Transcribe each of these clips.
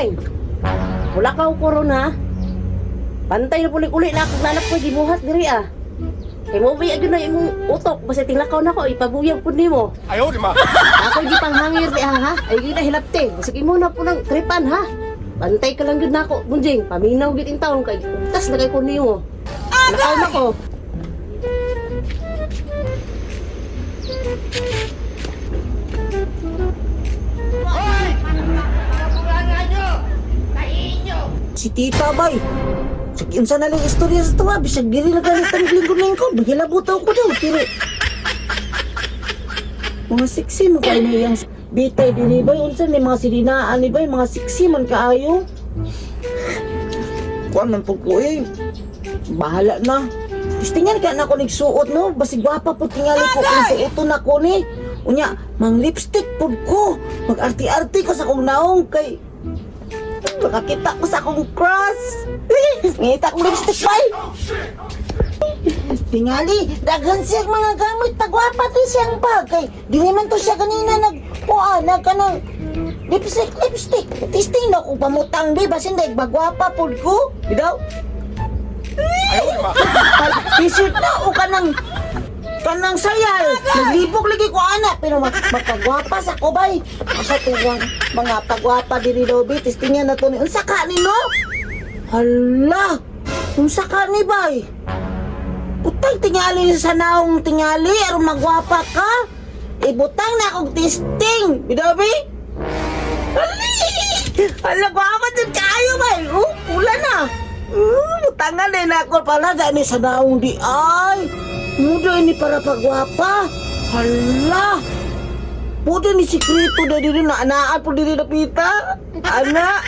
Bunjeng! Wala ka ko ron ha. Pantay na pulik uli na akong nanap ko gibuhat diri ah. Kay mo ba na imong utok basta tinglakaw na ko ipabuyag pud nimo. 哎呦我的妈！ Ako gipanghangir di ha ha. Ay gid na hilabte. Basig imo na po ng tripan ha. Bantay ka lang gyud nako, Bunjing. Paminaw gyud in taon kay ugtas na kay ko nimo. Lakaw na ko. Si tita bay. Sige, unsa na lang istorya sa tuwa, bisag dili na galit ang lingkod-lingkod, magilabot ako daw, pero mga sexy mo kayo na iyang bitay dili bay, unsa ni mga silinaan ni bay, mga sexy man kaayo. Kuan man pud ko eh. Bahala na. Tistingan ka na ako nagsuot no, basig gwapa pud tingali ko kung suoton ako ni. Unya, mang lipstick pud ko. Mag-arti-arti ko sa akong naong kay makakita ko sa akong crush. Ngita akong lipstick bay. Tingali, daghan siya mga gamit pagwapa to siyang bag kay dili man to siya kanina nag kuan nag kanang lipstick lipstick. Testing na ko pamutang di basin dai bagwapa pud ko. Bidaw. 哎呦我的妈！ T-shirt na o kanang kanang sayal. Naglibog lagi ko ana pero magpagwapa sa ko bay. Asa tuwang mga pagwapa diri daw bi testingan na to ni unsa ka ni no? Hala! Unsa ka ni bay? Putang tingali sa naong tingali aron magwapa ka. Ibutang na akong testing. Bidaw bi? Ali! Hala, gwapa din kaayo bay. Oh, pula na. Butangan din ako pala gani sa naong di ay. Muda ini para pagwapa. Hala! Puto ni sikreto na diri na anaan po diri na pita. Ana!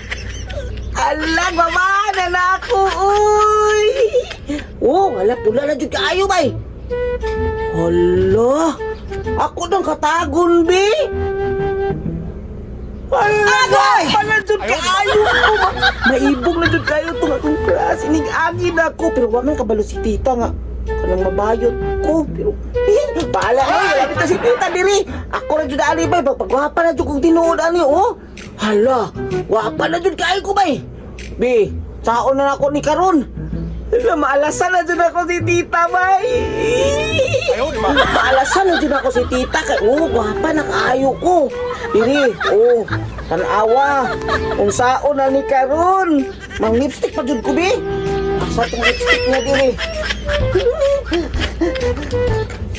Ala, baba na na ako, uy! Oh, hala, pula na jud kaayo, bay. Hala! Ako nang katagon, bi! Hala, gwapa na jud kaayo ko. Maibog na jud kayo itong akong class. Inig-angin ako. Pero wa man kabalo si tita nga. Kanang mabayot ko. Pero, bahala na. Wala kita si tita diri. Ako na jud ali bay. Pagwapa na jud kong tinuod ani, oh. Hala, wapa na jud kaayo ko, bay. Bi, saon na ako ni karon. Hala, maalasan na jud ako si tita, bay. 哎呦我的妈！ Maalasan na jud ako si tita kay oh, gwapa na kaayo ko. Diri, oh, tan-awa. Kung saon na ni karon. Mang lipstick pa jud ko bi. Asa tong lipstick nga diri?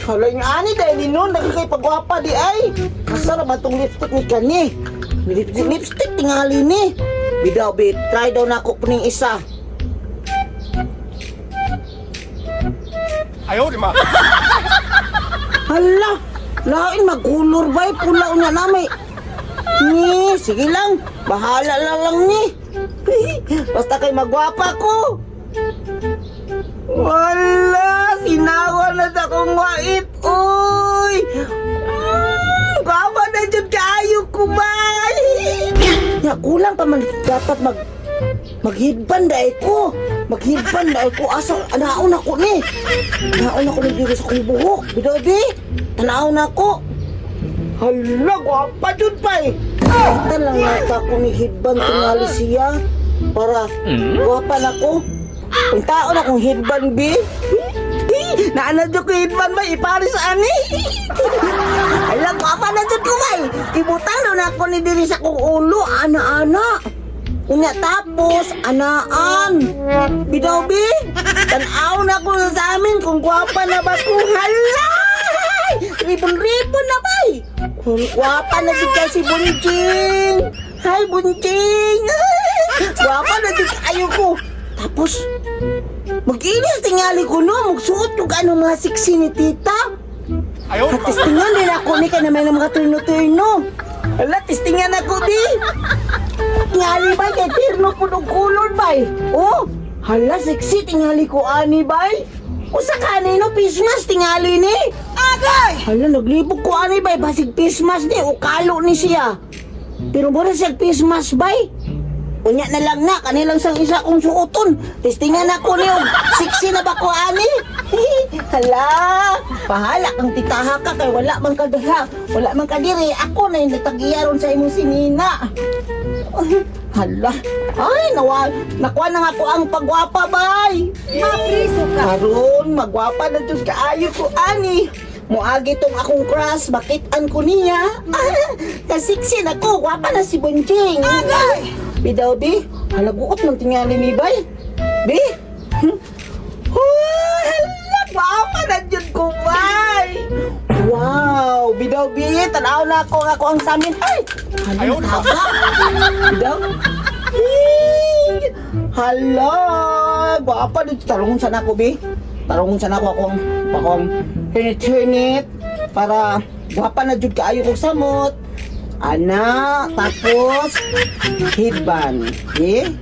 Hala nga ani dahil ni nun nagkakay pagwapa di ay. Asa ra ba tong lipstick ni kani? Lipstick, lipstick tingali ni. Bidaw bi, try daw nako puning isa. 哎呦我的妈！ Hala, lain magkulor ba pula unya na may. Ni, sige lang, bahala na lang ni. Basta kay magwapa ko. Wala, sinawa na sa akong wait, uy. Gwapa na jud kaayo ko bay. Ya, kulang pa man dapat maghidban dai ko. Maghidban dai ko asa anaon ako ni. Tanaon ako ni diri sa akong buhok. Bidobi, tanaon ako. Hala, gwapa jud pa eh. Ita lang nata ko ni hidban tingali siya para gwapa na ko. Ang tao na kong hidban bi. Naana jud ko hidban ba iparis ani. Hala, gwapa na jud ko bay. Ibutang na ako ni diri sa akong ulo, ana-ana. Unya tapos, anaan. Bidaw bi, tanaw na ko sa amin kung gwapa na ba ko. Hala! Ribon-ribon na bay! Kung gwapa na jud kay si Bunjing! Hi, Bunjing! Gwapa na jud kayo ko. Tapos, mag-inis tingali ko no, magsuot yung anong mga sexy ni tita. 哎呦我的 At 妈！ testingan din ako ni kay na may mga turno-turno. Hala, testingan ako di. Tingali bay kay tirno po og kulor bay. Oh, hala sexy tingali ko ani bay. Usa ka ni no Christmas tingali ni. Agay! Hala naglibog ko ani bay basig Christmas ni o kalo ni siya. Pero mura siya Christmas bay. Unya na lang na kanilang sang isa kong suoton. Testingan ako ni og sexy na ba ko ani? Hala, bahala kang titaha ka kay wala man ka diha, wala man ka diri. Ako na yung natagiyaron sa imong sinina. Hala. Ay, nawa, nakuha na nga ko ang pagwapa, bay. Mapriso ka. Karon, magwapa na jud kaayo ko ani. Muagi tong akong crush, makitaan ko niya. Ah, kasiksin ako, gwapa na si Bonjing. Agay! Bidaw, bi, halaguot ng tingali ni bay. Bi? Huy, hala, gwapa na jud ko, bay. Wow, bidaw, bi, tanaw na ako nga ako ang samin. Ay, hala, Ayaw, di ba? taba. Bidaw? Hey! Hala! Gwapa dito. Tarungon sana ako, bi. Tarungon sana ako akong akong hinit-hinit para gwapa na jud kaayo kog samot. Ana, tapos headband. Okay?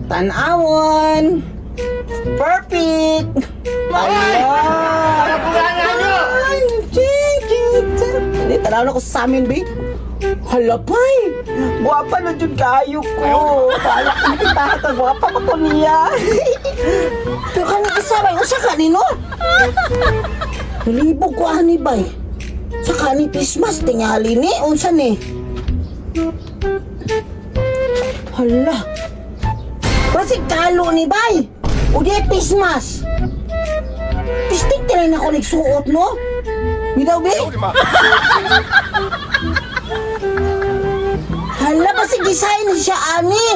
Tan-awon. Perfect. Hala! Ay, ching, ching, ching. Hindi, tanaw na ko sa amin, bi. Hala, pay! Gwapa na jud kaayo ko. Kala ko kita ka, gwapa pa ko niya. Pero kani isa, bay, usa ka ni, no? Nalibog ko ani, bay. Sa kani Christmas, tingali ni, unsa ni? Hala. Kasi kalo ni, bay. O di Christmas. Pistik tinay na ako nagsuot, no? Bitaw, bi? 哎呦我的妈！ Hala ba si design siya ani?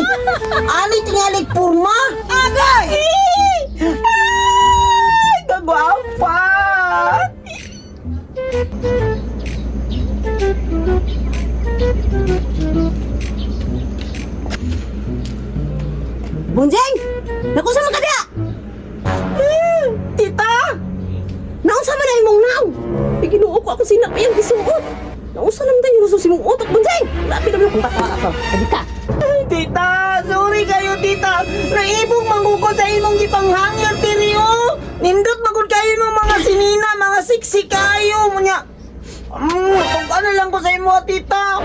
Ani tingali purma? Agay! Ay, kagwapa! Bunjeng! Nakunsa man ka diha? Tita! Naunsa man na imong naong? Ay, Ginoo ko ako sinap iyang gisuot. Naunsa naman tayo yung imong utok, Bunjeng? Grabe naman kung bata ako. Sabi ka. Tita! Sorry kayo, tita! Naibog manguko sa imong gipanghangyon, diri oh! Nindot magud kayo ng mga sinina, mga siksi kayo! Munya, pag ano lang ko sa imo, tita.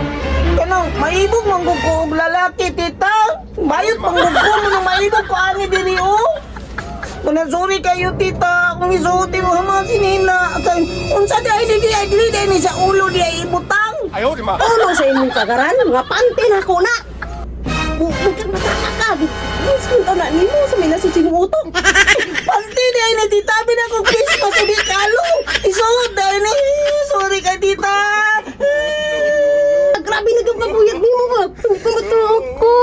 Kanang, maibog manggug ko og lalaki, tita. Bayot manggug ko mo nang maibog ko ani diri oh. Muna sorry kayo, tita. Kung isuotin mo ang mga sinina. Sa, unsa di ay dili ay dili di ni sa ulo di ay ibutang. 哎呦我的妈！ Ulo sa imong kagaran, mga pante na ako na. Bukod ka mataka ka. Unsa man na nimo sa may nasusi mong utok? Pante di ay ni tita na ko Christmas di kalo. Isuot dahil ni. Sorry kay tita. Grabe na kang pabuyat nimo ba? Tungkol ko.